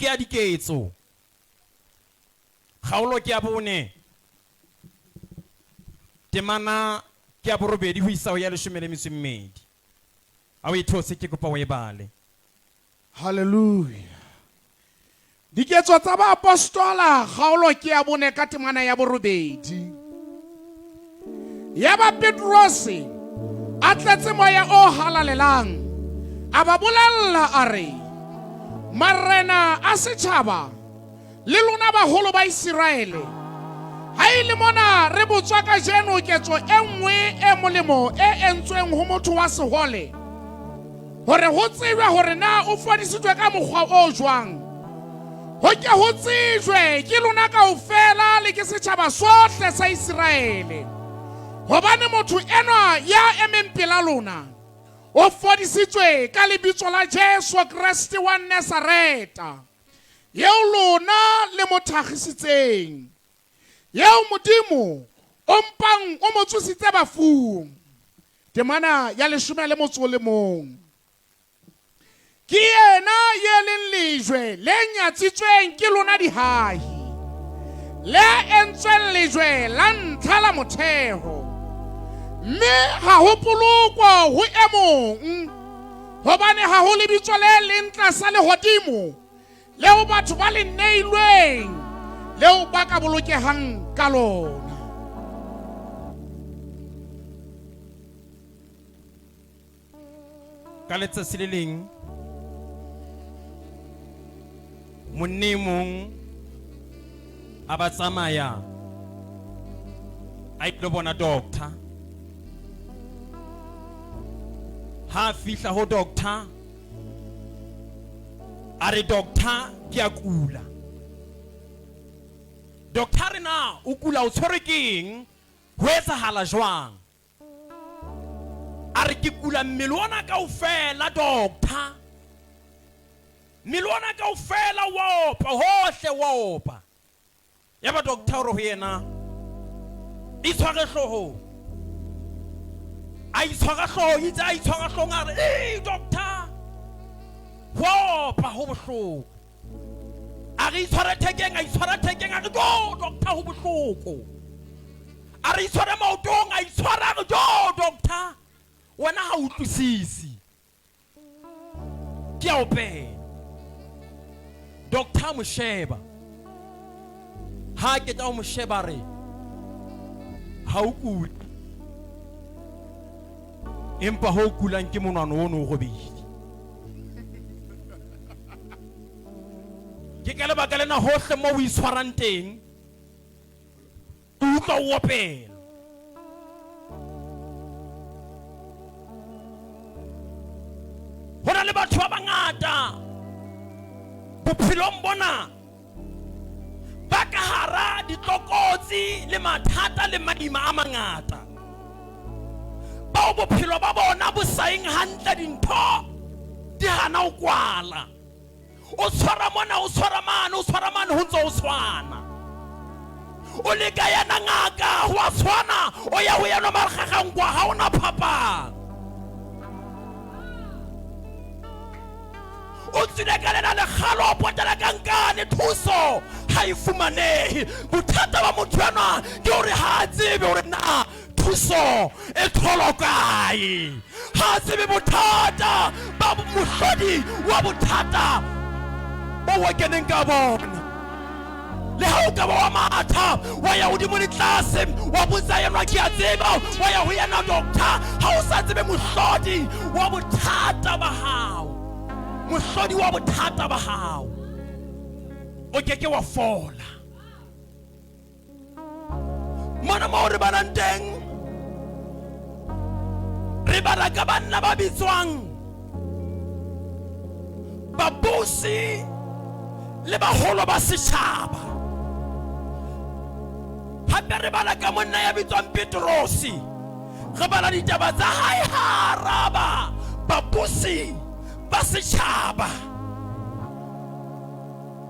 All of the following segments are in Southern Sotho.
ke ya Diketso, kgaolo ke ya bone, temana ke ya borobedi ho isa ho ya leshome le metso e mmedi. A o e theose, ke kopa o e bale. Haleluya. Diketso tsa Baapostola, kgaolo ke ya bone ka temana ya borobedi. Yaba Petrose a tletse moya o halalelang, a ba bolella a re, Marena a setjhaba le lona baholo ba Iseraele, ha e le mona re botswa kajeno ketso e nngwe e molemo e entsweng ho motho wa sehole, hore ho tsejwe hore na o fodisitswe ka mokgwa o jwang, ho ke ho tsejwe ke lona kaofela le ke setjhaba sohle sa Iseraele, hobane motho enwa ya emeng pela lona o fodisitswe ka lebitso la Jesu Kreste wa Nazareta, eo lona le mo thakgisitseng, eo Modimo o mpang o mo tsositse bafung. Temana ya leshome le motso o le mong. Ke yena ye leng lejwe le nyatsitsweng ke lona dihahi, le entsweng lejwe la ntlha la motheo, mme ha ho poloko ho e mong, hobane ha ho lebitso le leng tlasa lehodimo leo batho ba le neilweng leo ba ka bolokehang ka lona. Ka letsatsi le leng monna e mong a ba tsamaya a ilo bona doctor. Ha a fihla ho doctor a re, doctor, ke a kula. Doctor a re, na o kula, o tshwerwe ke eng, ho etsahala jwang? A re, ke kula mmele ona kaofela, doctor, mmele ona kaofela wa opa, hohle wa opa. Yaba doctor o re ho yena, Itshware hloohong. A itshwara hlooho, itse a itshwara hloohong a re, Ee, doctor, ho a opa, ho bohloko. A re itshware thekeng, a itshwara thekeng, a re, Jo, doctor, ho bohloko. A re itshware maotong, a itshwara, a re, Jo, doctor, wena ha o utlwisise. Ke a opela. Doctor a mo sheba. Ha a qeta ho mo sheba a re, Ha o kule. Empa ho kulang ke monwano ono o robehile. Ke ka lebaka lena hohle moo o itshwarang teng, O utlwa o opela. Ho na le batho ba bangata bophelong bona ba ka hara ditlokotsi le mathata le maima a mangata, bao bophelo ba bona bo sa eng hantle, dintho di hana ho kwala. O tshwara mona, o tshwara mane, o tshwara mane, ho ntse ho tshwana. O leka yena ngaka, ho a tshwana, o ya ho yena margagankwa, ha ona phapang. O tswile ka lena lekgalo, o potela ka nkane, thuso ha e fumanehe. Bothata ba motho enwa ke hore ha a tsebe hore na thuso e tholwa kae. Ha a tsebe bothata ba mohlodi wa bothata bo o keneng ka bona. Le ha o ka ba wa matha wa ya hodimo le tlase wa botsa enwa ke a tseba, wa ya ho yena doctor, ha o sa tsebe mohlodi wa bothata ba hao, mohlodi wa bothata ba hao, o ke ke wa fola. Mona moo re balang teng, re bala ka banna ba bitswang babusi le baholo ba setjhaba. Hape re bala ka monna ya bitswang Petrosi. Re bala ditaba tsa hae ha araba babusi ba setjhaba.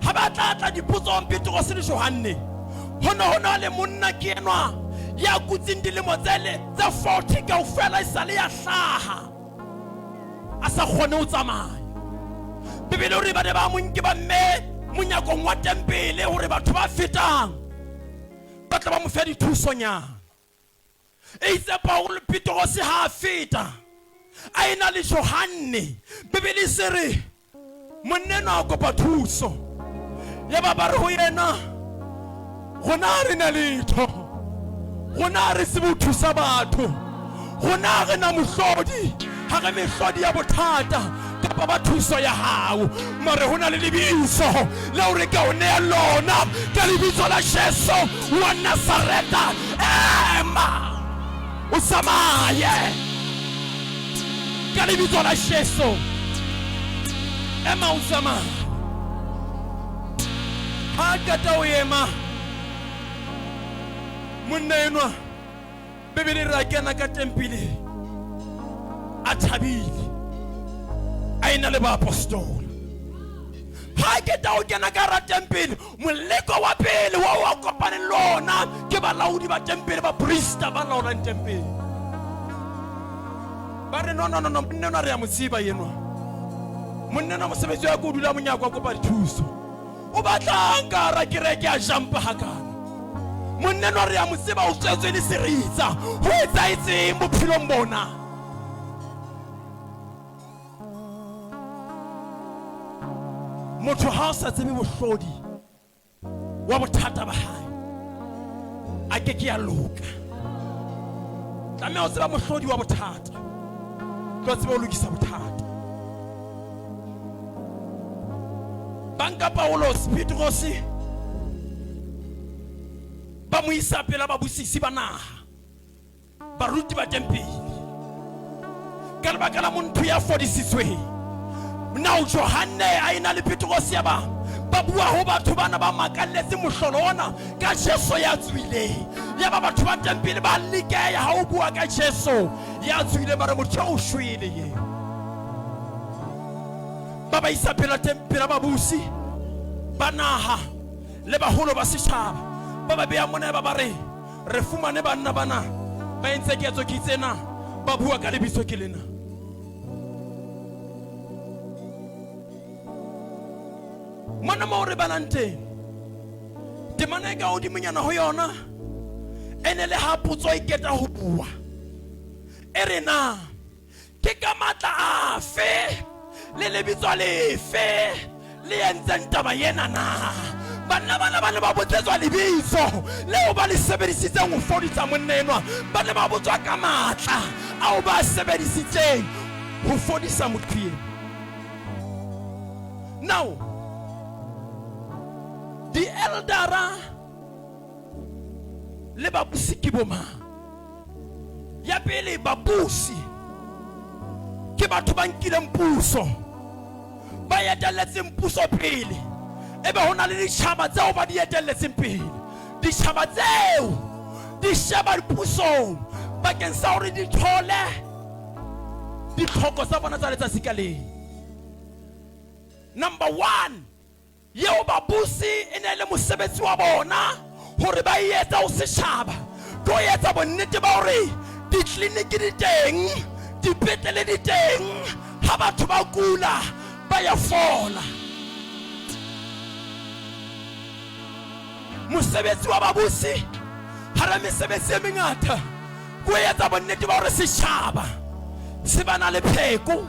Ha ba tla tla dipotsong Petrose le Johanne, ho ne ho na le monna ke enwa ya kutseng dilemo tse le tse 40 kaofela e sale ya hlaha, a sa kgone ho tsamaya. Bibele o re ba ne ba mo nke ba mme monyakong wa tempele gore batho ba fetang ba tla ba mo fe dithusonyana. Eitse Paulo Petrose ha a feta a ena le Johanne, Bibele se re monna enwa a kopa thuso. Yaba ba re ho yena, Rona ha re na letho, rona ha re tsebe ho thusa batho, rona ha re na mohlodi, ha re mehlodi ya bothata kapa ba thuso ya hao, mare ho na le lebitso leo re ka o nea lona, ka lebitso la Jesu wa Nazareta, ema o tsamaye. Ka lebitso la Jesu, ema o tsamaye. Ha a qeta ho ema, monna enwa, Bibele e re a kena ka tempeleng a thabile, a ena le baapostola. Ha a qeta ho kena ka hara tempele, moleko wa pele wa o a kopaneng le ona ke balaodi ba tempele, baprista ba laolang tempele. Ba re, No, no, no, no, monna enwa re a mo tseba enwa. Monna enwa mosebetsi wa ke o dula monyako a kopa dithuso. O batlang ka hara kereke a jampa hakana? Monna enwa re a mo tseba o tswetswe le seritsa. Ho etsahetseng bophelong bona? Motho ha o sa tsebe bohlodi wa bothata ba hae, a ke ke ya loka. Tlameha o tseba mohlodi wa bothata, tlo tseba ho lokisa bothata. Ba nka Paulos Petrose ba mo isa pela babusisi ba naha, baruti ba tempele, ka lebaka la montho ya fodisitsweng. Now Johanne a ena le Petrose ya ba ba bua ho batho bana ba makalletse mohlolo ona ka Jesu ya tswileng. Ya ba batho ba tempele ba likeya ha o bua ka Jesu ya tswileng, ba re motho o shwele ye. Ba ba isa pela pela babusi ba naha le baholo ba setjhaba, ba ba beya mona, ba ba re, Re fumane banna bana ba entse ketso ke tsena, ba bua ka lebitso ke lena. Mona moo re balang teng, temana e ka hodimonyana ho yona e ne le ha potso e keta ho bua, e re na Ke ka matla afe le lebitso lefe le entseng taba ena na? Banna bana ba ne ba botsetswa lebitso leo ba le sebedisitseng ho fodisa monna enwa. Ba ne ba botswa ka matla ao ba a sebedisitseng ho fodisa motho eno. Now, di-eldera le babusi ke bomang? Ya pele, babusi ke batho ba nkileng puso, ba etelletseng puso pele. Ebe ho na le ditjhaba tseo ba di etelletseng pele. Ditjhaba tseo di sheba pusong bakeng sa hore di thole ditlhoko tsa bona tsa letsatsi ka leng. Number one, Yeo babusi e ne e le mosebetsi wa bona hore ba e etsa ho setjhaba, ke ho etsa bonnete ba hore ditleliniki di teng, dipetlele di teng, ha batho ba kula ba ya fola. Mosebetsi wa babusi hara mesebetsi e mengata ke ho etsa bonnete ba hore setjhaba se ba na le pheko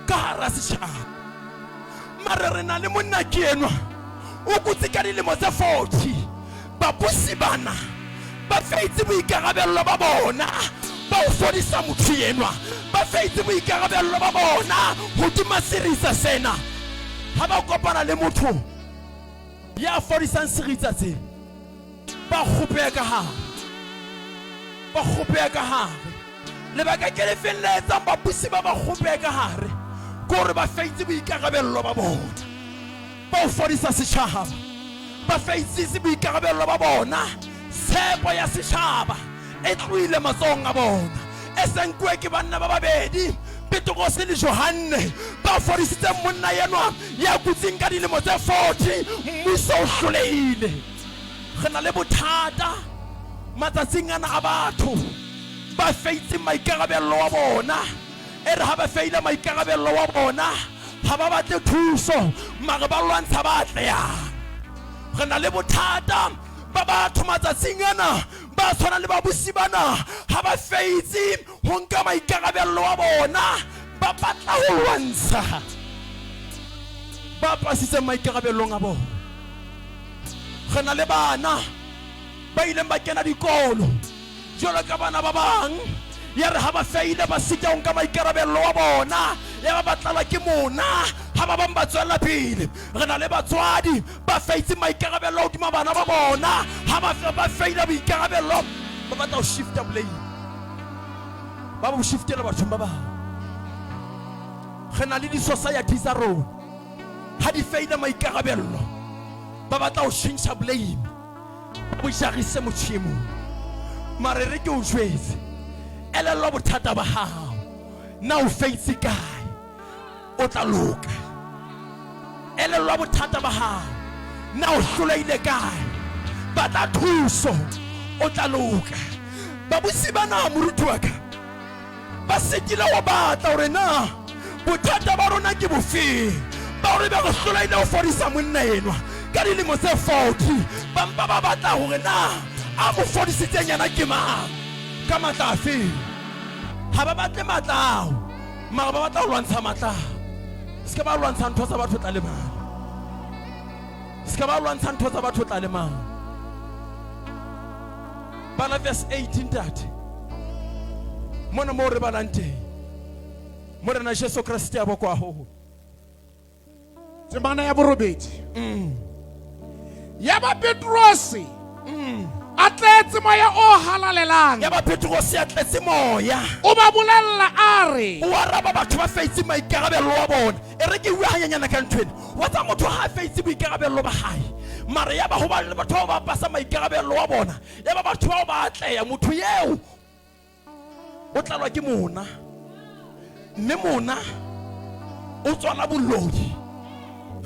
ka hara setjhaba. Mare re na le monna ke enwa o kutse ka dilemo tse 40. Babusi bana ba feitse boikarabello ba bona ba ho fodisa motho enwa, ba feitse boikarabello ba bona hodima seritsa sena. Ha ba kopana le motho ya fodisang seritsa se, ba kgopeha ka hare, ba kgopeha ka hare. Lebaka ke lefeng le etsang babusi ba ba kgopehe ka hare? Ke hore ba feitse boikarabello ba bona ba ho fodisa setjhaba, ba feitsitse boikarabello ba bona. Tshepo ya setjhaba e tlohile matsohong a bona, e se nkuwe ke banna ba babedi, Petrose le Johanne, ba fodisitseng monna enwa ya kutseng ka dilemo tse 40. Mmuso o hlolehile. Re na le bothata matsatsing ana a batho ba feitseng maikarabello wa bona. E re ha ba feile maikarabello wa bona, Ha ba batle thuso, mare ba lwantsha ba atlehang. Re na le bothata ba batho matsatsing ana ba tshwanang le babusi bana, ha ba feitse ho nka maikarabello a bona, ba batla ho lwantsha ba pasitseng maikarabellong a bona. Re na le bana ba ileng ba kena dikolo jwalo ka bana ba bang, ya re ha ba feile ba sita ho nka maikarabello a bona, ya ba ba tlalwa ke mona ha ba bang ba tswella pele. Re na le batswadi ba feitseng maikarabello hodima bana ba bona, ha ba ba feila boikarabello ba batla ho shifta blame, ba bo shiftela bathong ba bang. Re na le di-society tsa rona, ha di feile maikarabello ba batla ho tjhentjha blame, ba bo jarise motho e mong. Mare re ke o jwetse, elellwa bothata ba hao, na o feitse kae, o tla loka. Elellwa bothata ba hao, na o hlolehile kae, batla thuso, o tla loka. Babusi bana, moruti wa ka, ba sekile go batla gore na bothata ba rona ke bofeng, ba gore be re hlolehile go fodisa monna enwa ka dilemo tse 40, ba mpa ba batla gore na a mo fodisitseng yena ke mang, ka matla afeng. Ha ba batle matla ao, mara ba batla go lwantsha matla ao. Se ke ba lwantsha ntho tsa batho tla lemala, se ke ba lwantsha ntho tsa batho tla lemala. Bala verse 18 tate, mona moo re balang teng. Morena Jesu Kreste a bokwa haholo. Temana ya borobedi. Ya ba Petrose a tletse moya o halalelang. Ya ba Petrose a tletse moya. O ba bolella a re. O araba batho ba feitse maikarabello a bona. E re ke bua hanyenyana ka ntho ena. Wa tsa motho ha a feitse boikarabello ba hae, mara ya ba ho ba le batho bao ba pasa maikarabello a bona, ya ba batho bao ba atleha, motho eo o tlalwa ke mona, mme mona o tswala boloi.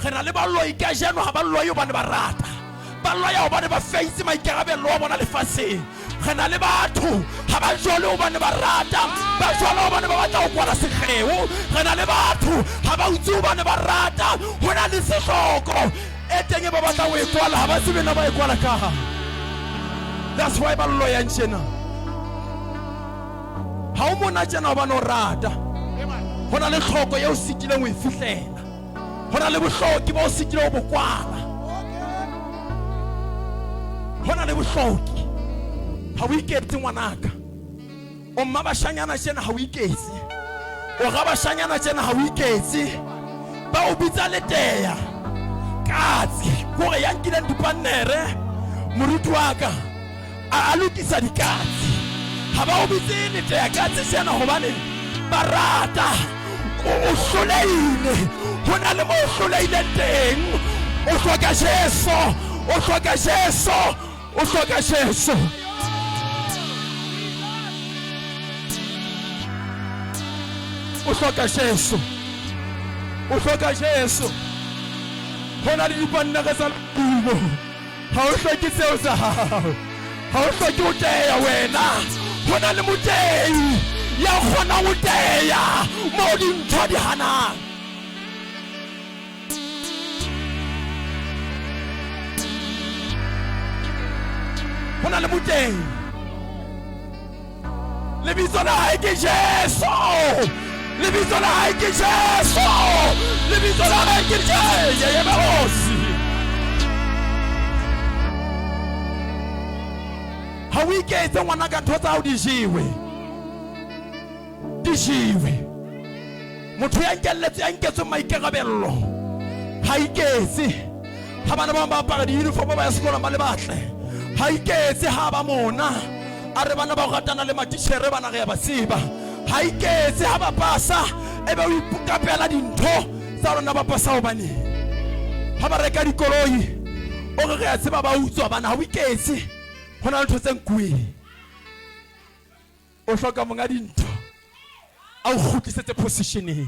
Re na le baloi kajeno, ha ba loye hobane ba rata, ba loya hobane ba feitse maikarabello a bona lefatsheng. Re na le batho ha ba jole hobane ba rata, ba jola hobane ba batla ho kwala sekgeo. Re na le batho ha ba utswe hobane ba rata, ho na le sehloko e teng e ba batlang ho e kwala, ha ba tsebe na ba e kwala kaha. That's why ba loyang tjena. Ha o mona tjena hobane o rata, ho na le tlhoko eo o sitileng ho e fihlela, ho na le bohloki ba o sitileng ho bo kwala, ho na le bohloki. Ha o iketse ngwanaka, o mma bashanyana tjena, ha o iketse, o ra bashanyana tjena, ha o iketse, ba o bitsa leteya katse, kore ya nkileng dipannere, moruti wa ka a lokisa dikatse. Ha ba o bitse leteya katse tjena hobane ba rata, o hlolehile, ho na le mo o hlolehileng teng. O hloka Jesu, o hloka Jesu, o hloka Jesu. O hloka Jesu, o hloka Jesu. Ho na le dipannere tsa lehodimo, ha o hloke tseo tsa hao, ha o hloke ho teya wena. Ho na le motei ya kgonang ho teya moo dintho di hanang. Ho na le motei, lebitso la hae ke Jesu, lebitso la hae ke Jesu, lebitso la hae ke Jesu. Ha o iketse ngwana ka ntho tsa hao di jewe, di jewe. Motho ya nkelletse, ya nketsweng maikarabello ha iketse. Ha bana ba bang ba apara di-uniform ba ya sekolong ba le batle, ha iketse. Ha ba mona a re bana ba go ratana le matitjhere, bana re ya ba tseba, ha iketse. Ha ba pasa ebe o ipokapela dintho tsa lona, ba pasa hobane ha ba reka dikoloi o re re ya tseba ba utswa bana. Ha o iketse, ho na le ntho tse nkuweng. O hloka monga dintho a o kgutlisetse positioneng.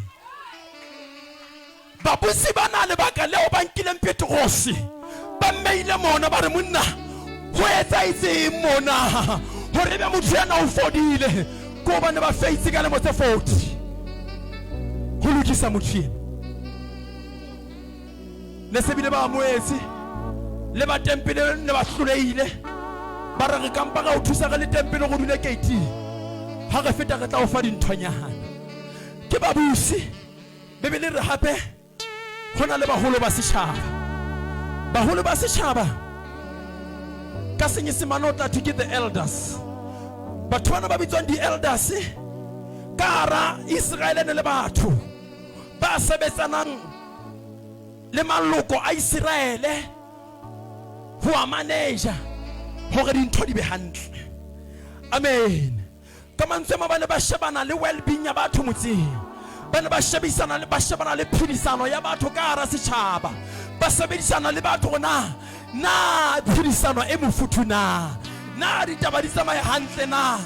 Babusi ba na lebaka leo ba nkileng Petrose ba mmeile mona, ba re monna ho etsahetseng mona hore ebe motho ena o fodile? Ke hobane ba feitse ka lemo tse 40 ho lokisa motho ena. Ne se bile ba amohetse le ba tempele ne ba hlolehile ba re re kampa ra o thusa re le tempele go dule keiting ha re feta re tla o fa dinthonyana ke babusi bebele re hape go na le bagolo ba setšhaba bagolo ba setšhaba ka senyesemane o tla thwe ke the elders batho bana ba bitswang di-elders ka hara iseraele ne le batho ba sebetsanang le maloko a iseraele ho a manager hore dintho di be hantle amen Ka mantswe ma ba ne ba shebana le well-being ya batho motseng. Ba ne ba shebisana le ba shebana le phedisano ya batho ka hara setjhaba. Ba sebedisana le batho hore na na phedisano e mofuthu na. Na ditaba di tsamaye hantle na.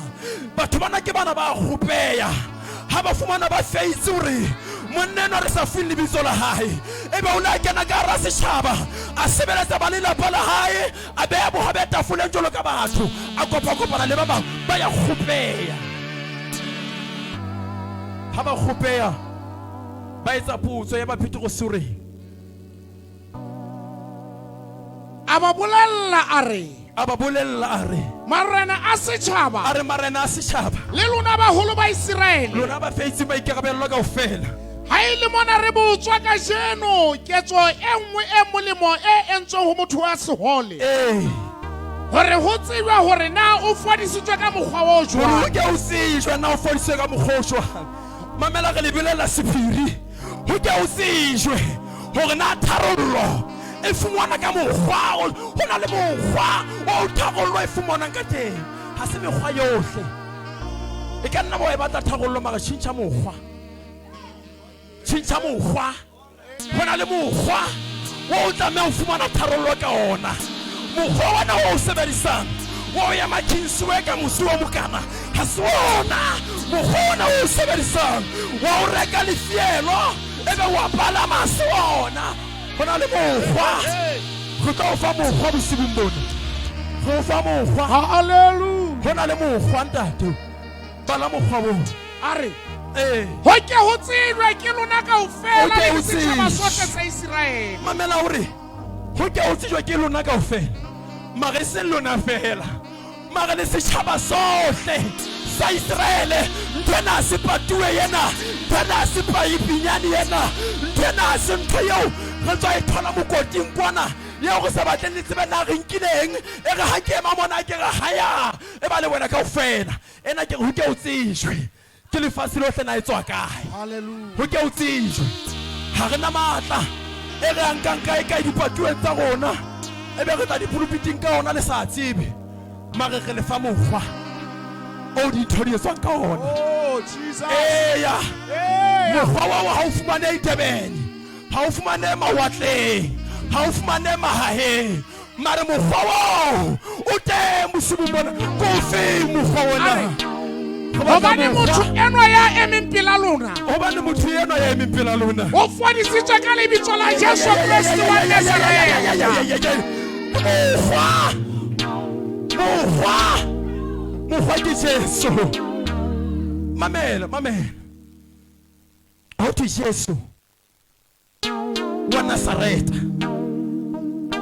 Batho bana ke bana ba kgopeya ha ba fumana ba feitse hore monna enwa re sa fuweng lebitso la hae ebe o ne a kena ka hara setjhaba a sebeletsa ba lelapa la hae A beya bohobe tafoleng jwalo ka batho, a kopakopana le ba bang, ba ya kgopeya. Ha ba kgopeya, ba etsa potso, yaba Petrose o reng? A ba bolella a re, A ba bolella a re, Marena a setjhaba, a re marena a setjhaba, le lona baholo ba Iseraele, lona ba feitseng maikarabello kaofela, Ha e le mona re botswa kajeno ketso e nngwe e molemo e entsweng ho motho wa sehole. Ee. Hore ho tsejwe hore na o fodisitswe ka mokgwa o jwang. Hore ho ke ho tsejwe na o fodisitswe ka mokgwa o jwang. Mamela re le bolella sephiri. Ho ke ho tsejwe hore na tharollo e fumanwa ka mokgwa o, ho na le mokgwa o tharollo e fumanwang ka teng. Ha se mekgwa yohle. E ka nna ba e batla tharollo mara tjhentjha mokgwa. Tjhentjha mokgwa. Ho na le mokgwa wo o tlameha ho fumana tharollo ka ona. Mokgwa ona o o sebedisang wa ho ema Kingsway ka mosi o mokana ha se ona. Mokgwa ona o o sebedisang wa ho reka lefielo ebe wa palama ha se ona. Ho na le mokgwa. Re tlo o fa mokgwa bosibung bona. Re o fa mokgwa. Hallelujah. Ho na le mokgwa ntate. Bala mokgwa oo. A re, Ee. Ho ke ho tsejwe ke lona kaofela Ho ke le ho setjhaba tsejwe. sohle sa Iseraele. Mamela hore ho ke ho tsejwe ke lona kaofela, mara e seng lona feela, mara le setjhaba sohle sa Iseraele. Ntho ena ha se patuwe ena, ntho ena ha se paipinyane ena, ntho ena ha se ntho eo re tswa e thola mokoting kwana, eo re sa batleng le tsebe na re nkile eng. E re ha ke ema mona ke re haya, e ba le wena kaofela. Ena ke re ho ke o tsejwe ke lefatshe lohle na e tswa kae. Ho ke o tsejwe ha re na matla e re a nkang kae kae dipatuweng tsa rona e be re tla dipulupiting ka ona le sa tsebe mare re le fa mokgwa o dintho di etswang ka ona. Oh, Jesus. Eya, Eya. mokgwa wa ha o fumanehe Durban, ha o fumanehe mawatleng, ha o fumanehe mahaheng. Mare mokgwa oo o teng bosibung bona. Ke ofeng mokgwa ona? Re batla Hobane mokgwa. motho enwa ya emeng pela lona Hobane motho enwa ya emeng pela lona. o fodisitswe ka lebitso la Jesu Kreste wa Nazaretha. Mokgwa. Mokgwa. Mokgwa ke Jesu. Mamela, mamela. Ho thwe Jesu wa Nazareta.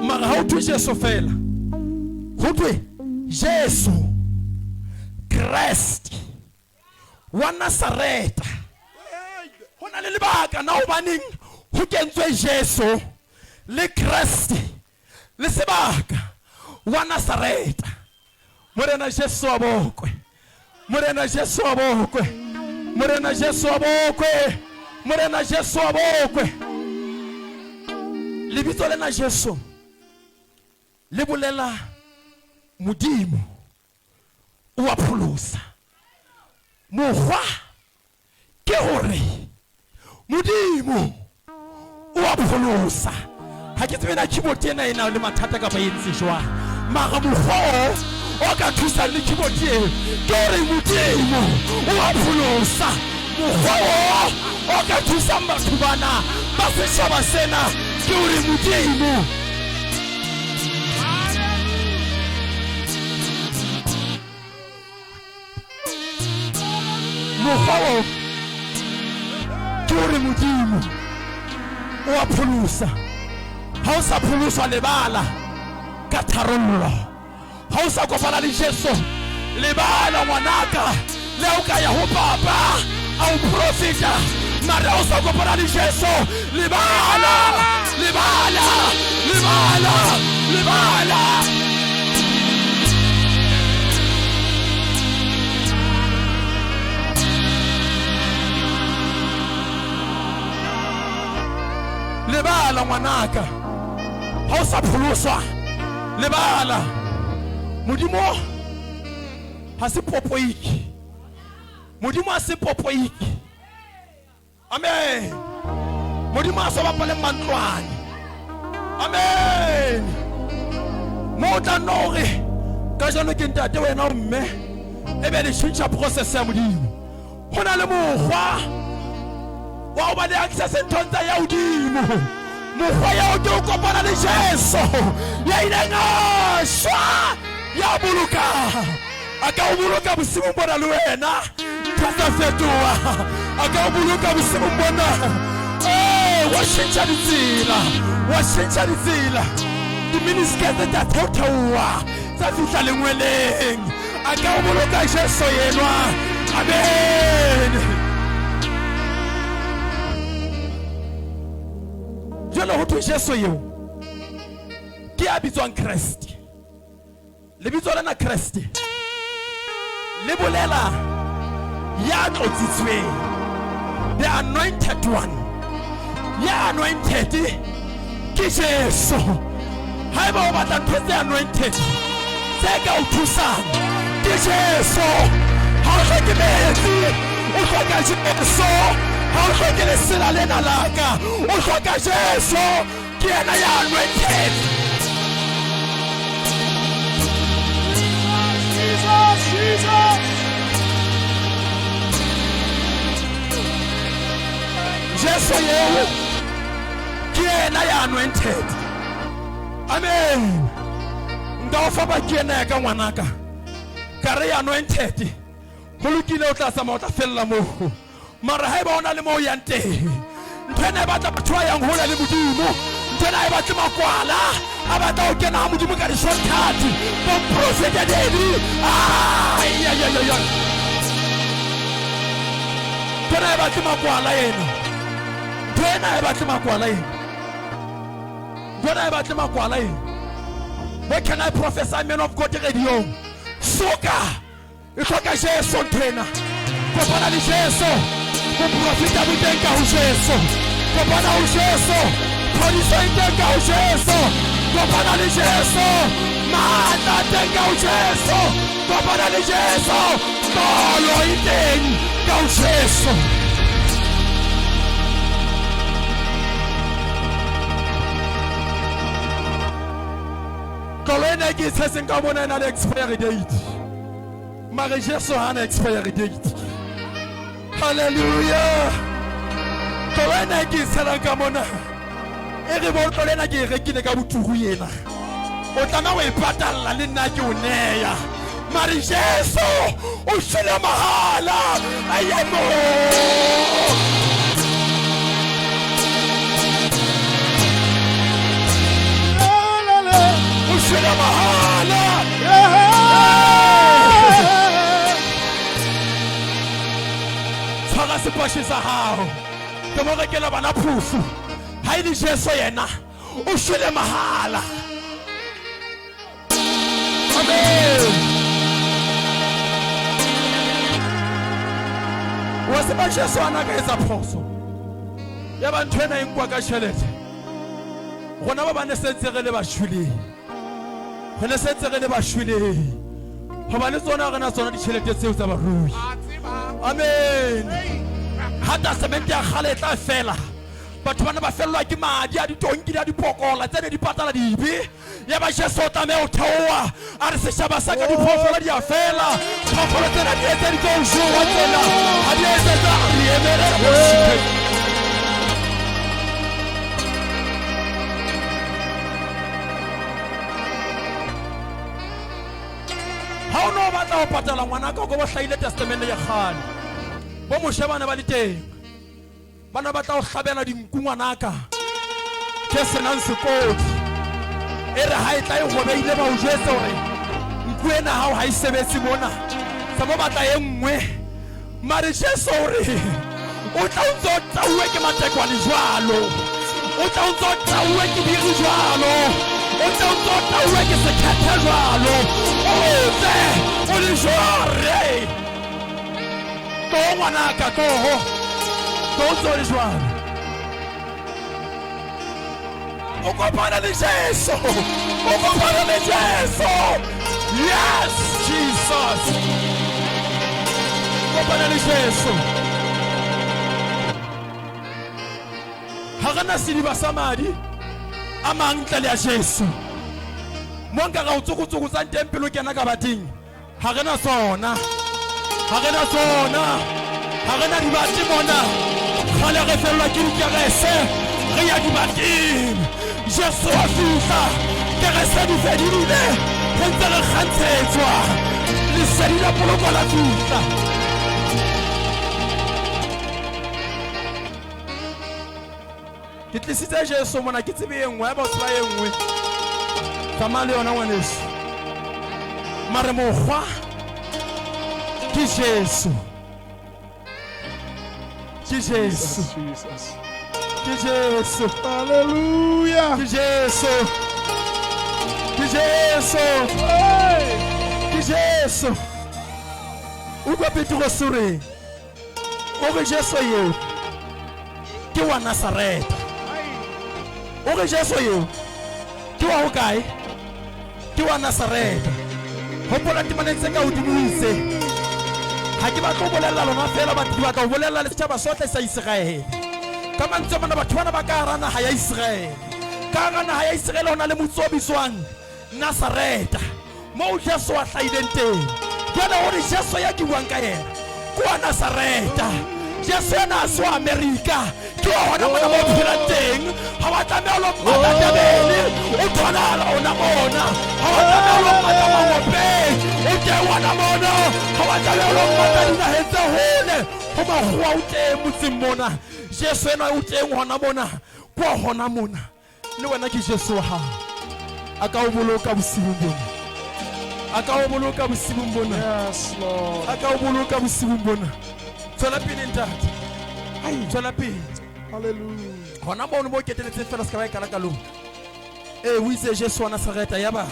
Mara ha o thwe Jesu fela, ho thwe Jesu Kreste wa Nazareta. Ho na le lebaka na hobaneng ho kentswe Jesu le Kreste le sebaka wa Nazareta. Morena Jesu a bokwe. Morena Jesu a bokwe. Morena Jesu a bokwe. Morena Jesu a bokwe. Lebitso lena Jesu le bolela Modimo o a pholosa. Mokgwa Ke gore Modimo o a pholosa. Ha ke tsebe na keyboard ena e na le mathata kapa e entse jwang, mara mokgwa o o ka thusang le keyboard e ke gore Modimo o a pholosa. Mokgwa o o ka thusang batho bana ba setjhaba sena ke gore Modimo Mokgwa wo ke gore Modimo o a pholosa. Ha o sa pholoswa lebala ka tharollo. Ha o sa kopana le Jesu lebala ngwanaka. Le ha o ka ya ho papa a o profeta mara o sa kopana le Jesu lebala lebala lebala lebala. Lebala ngwanaka ha o sa pholoswa lebala. Modimo ha se popoiki. Modimo ha se popoiki. Amen. Modimo a sa bapale mantlwane. Amen. Mo o tla nna hore kajeno ke ntate wena o mme e be le tjhentjha process ya Modimo. Ho na le mokgwa wa ho ba le access nthong tsa ya hodimo. Mokgwa eo ke ho kopana le Jesu ya ileng a shwa ya boloka. A ka o boloka bosiung bona le wena ntho tsa fetoha. A ka o boloka bosiung bona. Ee, wa tjhentjha ditsela, wa tjhentjha ditsela. Diminiskete tsa theotheoha tsa fihla lengweleng. A ka o boloka Jesu enwa. Amen. Jwale ho thwe Jesu eo ke ya bitswang Kreste. Lebitso lena Kreste le bolela ya tlotsitsweng, the anointed one. Ya anointed ke Jesu. Haeba o batla ntho tse anointed tse ka o thusang ke Jesu. Ha o hloke metsi, o hloka Jesu. Ha o hloke lesela lena la ka, o hloka Jesu. Ke yena ya anointed. Jesus, Jesus. Jesu eo ke yena ya anointed. Amen. Nka o fa ba ke yena ya ka ngwanaka. Ka re anointed. Ho lokile o tla tsamaya o tla fella moo. Mara haeba o na le moo o yang teng, ntho ena e batla batho ba yang hole le Modimo. Ntho ena e batle makwala a batla ho kena ha Modimo ka di-shortcut. Boprofeta dedi. Ai, ai, ai, ai. Ntho ena e batle makwala ena. Ntho ena e batle makwala ena. Ntho ena e batle makwala ena. Where can I prophesy man of God radio? Soka. E hloka Jesu ntho ena. Kopana le Jesu. Boprofeta bo teng ka ho Jesu. Kopana ho Jesu. Phodiso e teng ka ho Jesu. Kopana le Jesu. Matla a teng ka ho Jesu. Kopana le Jesu. Tlolo e teng ka ho Jesu. Tlolo ena e ke e tshetseng ka mona e na le expiry date. Mare Jesu ha na expiry date. Hallelujah. Tlolo ena e ke e tshelang ka mona. E re bo tlolo ena ke e rekile ka boturu ena. O tlameha ho e patalla le nna ke o neya. Mare Jesu o shwele mahala. Ayemo. O shwele mahala. Tshwara sepashe sa hao. Ke mo rekela bana phofu. Ha e le Jesu yena o shwele mahala. Amen. Wa tseba Jesu a na ka etsa phoso. Ya ba ntho ena e nkwa ka tjhelete. Rona ba bane sentse re le ba shweleng. Re ne sentse re le ba shweleng. Hoba le tsona re na tsona ditjhelete tseo tsa barui. Amen. Ha testamente ya kgale e tla fela, batho bana ba fellwa ke madi a ditonki le a dipokola tse ne di patala dibe. Ya ba Jesu o tlameha ho theoha a re setjhaba sa ka diphoofolo di a fela. Phoofolo tsena di etseditswe ho jowa tsena ha di etsetsa re emele re bo Ha o no batla ho patala ngwanaka o ko bo hlahile testamente ya kgale. Bo Moshe ba ne ba le teng. Ba ne ba tla o hlabela dinku ngwanaka. tse senang sekodi e re ha e tla e gobeile ba o jwetse gore nku ena gago ga e sebetse mona sa mo batla e nngwe mare jesu o re o tla o ntse o tauwe ke matekwane jwalo o tla o ntse o tauwe ke biri jwalo o tla o ntse o tauwe ke sekhethe jwalo o tle o le jware tlo ngwanaka tlogo tlo ntse o le jwalo o kopana le jesu o kopana le jesu yes jesus kopana le jesu ga re na sediba sa madi a mang ntle le ya jesu mo nka ga o tsokotsokotsang teng pelo kena ka bating Ga re na sona, ga re na sona, ga re na dibate mona. Kgale re fellwa ke dikerese, re ya dibateng. Jesu wa fihla, kerese di fedile, re ntse re kgantshetswa. Lesedi la poloko la fihla. Ke tlisitse Jesu mona ke tsebe e nngwe, haeba o tseba e nngwe, tsamaya le yona ngwaneso. Mare mokgwa ke Jesu. Ke Jesu. Ke Jesu. Hallelujah. Ke Jesu. Ke Jesu. Ke Jesu. Utlwa Petrose o reng? O re Jesu eo ke wa Nasareta. O re Jesu eo ke wa hokae? Ke wa Nasareta. Hopola temaneng tse ka hodimo o itse, ha ke batle ho bolella lona feela, but ke batla ho bolella le setjhaba sohle sa Iseraele. Ka mantswe a mona, batho bana ba ka hara naha ya Iseraele. Ka hara naha ya Iseraele ho na le motse o bitswang Nasareta, moo Jesu a hlahileng teng. Jwale o re Jesu ya ke buang ka yena ke wa Nasareta. Jesu ena ha se wa Amerika, ke wa hona mona mo phelang teng. Ha wa tlameha lo mmata Tebele, o tholahala hona mona. Ha wa tlameha lo mmata Mangopeng, o teng hona mona. Ha wa tlameha lo mmata dinaheng tse hole, ho makgowa o teng motseng mona. Jesu enwa o teng hona mona, ke wa hona mona. Le wena ke Jesu wa hao. A ka o boloka bosibung bona. A ka o boloka bosibung bona. Yes, Lord. A ka o boloka bosibung bona. Tswela pele ntate. Tswela pele. Hallelujah. Hona mono mo keteletseng fela se ka ba e kala ka lona. Ee, o itse Jesu wa Nasaretha yaba.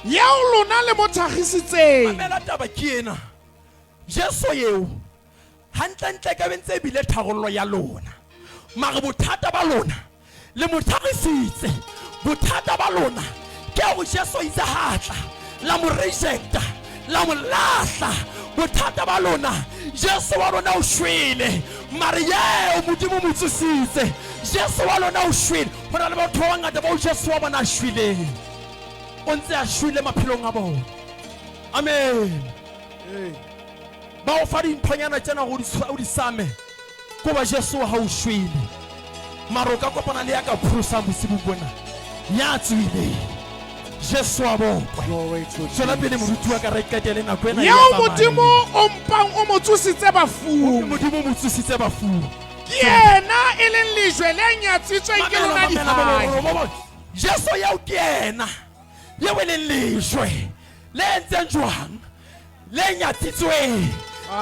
Yeo lona le mo thakgisitseng. Mamela taba ke ena. Jesu eo Hantlentle e ka be ntse e bile tharollo ya lona. Mare bothata ba lona le mo tharisitse. Bothata ba lona ke hore Jesu itse ha tla la mo rejecta, la mo lahla. Bothata ba lona Jesu wa lona o shwele, mare yeo Modimo mo tsositse. Jesu wa lona o shwele. Ho na le batho ba bangata bao Jesu wa bona a shweleng. O ntse a shwele maphelong a bona. Amen. Ba o fa dinthonyana tsena gore o di same ko ba Jesu wa ga o shwele. Mara o ka kopana le ya ka pholosang bosibung bona ya tswileng. Jesu a bokwe. Tswela pele moruti wa ka re qetele nako ena. Yeo Modimo o mpang o mo tsositse bafung. Modimo o mo tsositse bafung. Ke yena e leng lejwe le nyatsitsweng ke lona dihahi. Jesu yeo ke yena yeo e leng lejwe le entseng jwang? Le nyatsitsweng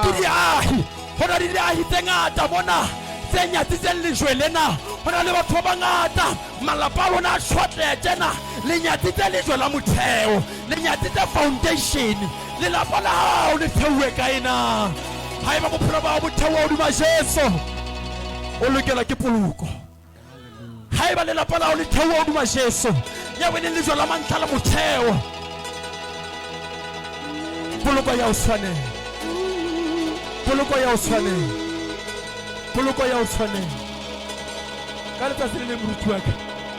ke diahi. Ho na le diahi tse ngata mona tse nyatsitseng lejwe lena. Ho na le batho ba bangata malapa a lona a tjhwatleha tjena. Le nyatsitse lejwe la motheo, le nyatsitse foundation. Lelapa la hao le theuwe kae na? Haeba bophelo ba hao bo theoha hodima Jesu, o lokela ke poloko. Haeba lelapa la hao le theoha hodima Jesu, ya e leng lejwe la mantlha la motheo, poloko ya o tshwanela. Poloko ya o tshwanela. Poloko ya o tshwanela. Ka letsatsi le leng moruti wa ka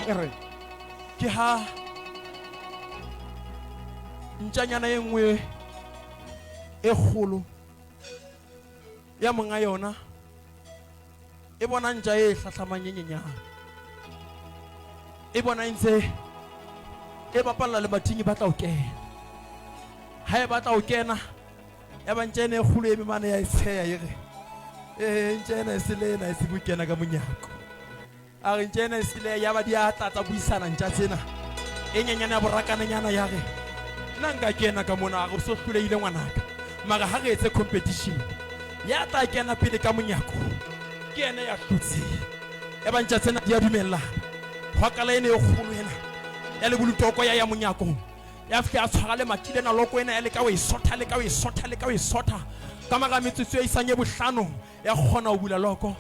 E re, ke ha ntjanyana e nngwe e kgolo ya monga yona e bona ntja e hlahlamang e nyenyane e bona e ntse e bapalla lemating e batla ho kena ha e batla ho kena ya ba ntja ena e kgolo e mane ya e tsheya e re ee ntja ena e se le ena e se bo kena ka monyako. A re ntja ena e sele ya ba di a tla tsa buisana ntja tsena. E nyenyane ya borakananyana ya re, Nna nka kena ka mona. A re o so hlolehile ngwanaka. Mara ha re etse competition. Ya tla kena pele ka monyako ke yena ya hlotseng. Ya ba ntja tsena di a dumellana. Hwa kala ena e kgolo ena ya lebolutoko ya ya monyakong. Ya fihla ya tshwara lemati lena loko ena ya leka ho e sotha, leka ho e sotha, leka ho e sotha. Ka mora metsotso e isang e bohlano ya kgona ho bula loko,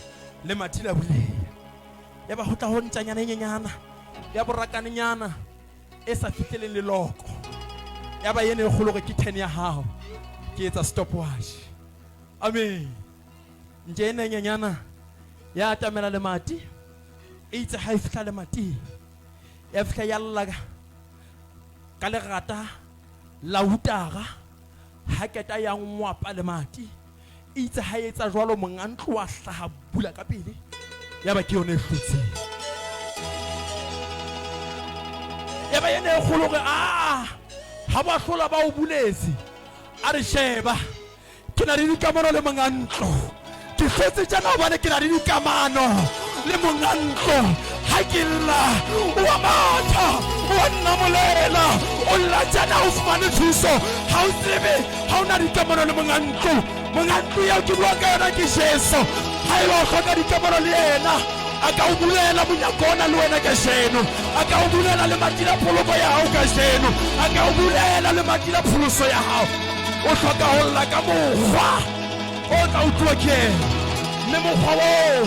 lemati la buleha. Ya ba ho tla ho ntjanyana e nyenyana ya borakanenyana e sa fihleleng leloko. Ya ba ena e kgolo hore ke ten ya hao, ke etsa stopwatch. Amen. Ntja ena e nyenyana ya atamela lemati, eitse ha e fihla lemating ya fihla ya lla ka lerata la utara, ha keta ya ngwapa lemati. Eitse ha e etsa jwalo, monga ntlo wa hlaha bula ka pele, ya ba ke yona e hlotseng. Ya ba ena e kgolo hore aa ha ba hlola ba o buletse. A re sheba, Ke na le dikamano le monga ntlo. Ke hlotse tjena hobane ke na le dikamano le monga ntlo. Ha ke lla, o a matha, o a nnamolela. O lla tjena o fumane thuso. Ha o tsebe ha o na dikamano le monga ntlo. Monga ntlo eo ke buang ka yona ke Jesu. Haeba o hloka dikamano le yena, a ka o bulela monyako ona le wena kajeno. A ka o bulela lemati la poloko ya hao kajeno. A ka o bulela lemati la pholoso ya hao. O hloka ho lla ka mokgwa o tla utluwa ke yena, mme mokgwa oo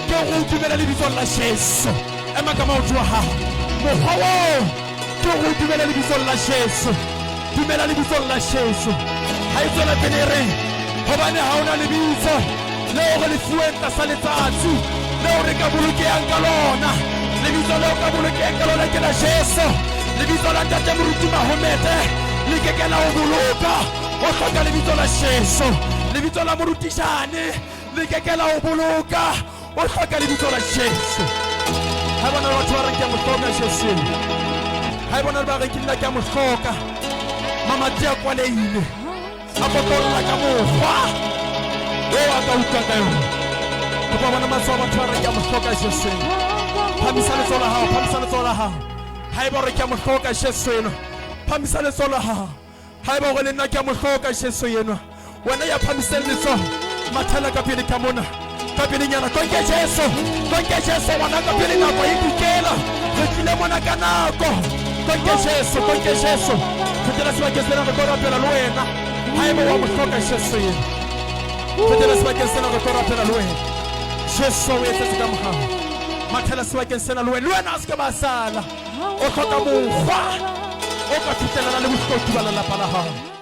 ke hore o dumele lebitsong la Jesu. Ema ka maoto a hao. Mokgwa oo ke hore o dumele lebitsong la Jesu. Dumela lebitsong la Jesu. Ha e tswela pele e re, Hobane ha ho na lebitso leo re le fuweng tlasa letsatsi leo re ka bolokehang ka lona. Lebitso leo ka bolokehang ka lona ke la Jesu. Lebitso la Ntate Moruti Mahomete le ke ke la o boloka. O hloka lebitso la Jesu. Lebitso la Moruti Jane le ke ke la o boloka. O hloka lebitso la Jesu. Ha bona batho ba reng ke a mo hloka Jesu. Ha bona ba reng ke nna ke a mo hloka. Mamati a kwalehile. A kokolla ka mokgwa o a ka utlwa ka yona. Kopa bona matsoho a batho ba reng ke a mo hloka Jesu. Phamisa letsoho la hao, phamisa letsoho la hao. Haeba o re ke a mo hloka Jesu enwa, phamisa letsoho la hao. Haeba o re le nna ke a mo hloka Jesu enwa, wena ya phamiseng letsoho, mathela ka pele ka mona, ka pelenyana. Tonke Jesu, tonke Jesu, ngwana ka pele nako e dikela. Re tlile mona ka nako. Tonke Jesu, tonke Jesu. Fetela sebakeng sena re tlo rapela le wena. Haeba wa mo hloka Jesu enwa. Fetela sebakeng sena re tlo rapela le wena. Jesu o etsetse ka mohau. Mathela sebakeng sena le wena. Le wena a se ke ba sala. O hloka mokgwa o ka fihlelana le bohloki ba lelapa la hao.